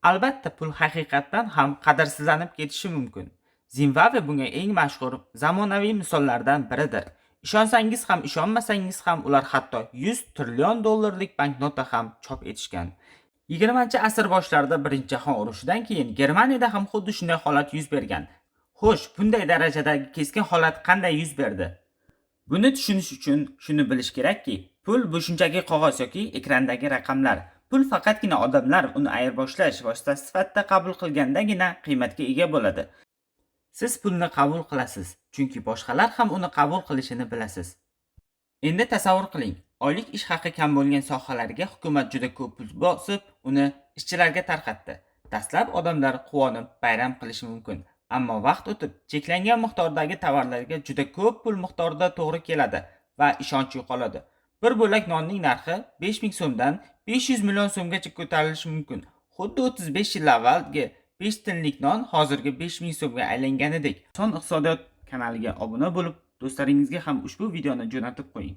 Albatta, pul haqiqatdan ham qadrsizlanib ketishi mumkin. Zimbabve bunga eng mashhur zamonaviy misollardan biridir. Ishonsangiz ham, ishonmasangiz ham, ular hatto 100 trillion dollarlik banknota ham chop etishgan. 20-asr boshlarida Birinchi jahon urushidan keyin Germaniyada ham xuddi shunday holat yuz bergan. Xo'sh, bunday darajadagi keskin holat qanday yuz berdi? Buni tushunish uchun shuni bilish kerakki, pul bu shunchaki qog'oz yoki ekrandagi raqamlar. Pul faqatgina odamlar uni ayirboshlash vositasi sifatida qabul qilgandagina qiymatga ega bo'ladi. Siz pulni qabul qilasiz, chunki boshqalar ham uni qabul qilishini bilasiz. Endi tasavvur qiling, oylik ish haqi kam bo'lgan sohalarga hukumat juda ko'p pul bosib, uni ishchilarga tarqatdi. Dastlab odamlar quvonib bayram qilishi mumkin, ammo vaqt o'tib cheklangan miqdordagi tovarlarga juda ko'p pul miqdorida to'g'ri keladi va ishonch yo'qoladi. Bir bo'lak nonning narxi 5000 so'mdan 500 million so'mgacha ko'tarilishi mumkin. Xuddi 35 yil avvalgi 5 tiyinlik non hozirgi 5000 so'mga aylanganidek. Son iqtisodiyot kanaliga obuna bo'lib, do'stlaringizga ham ushbu videoni jo'natib qo'ying.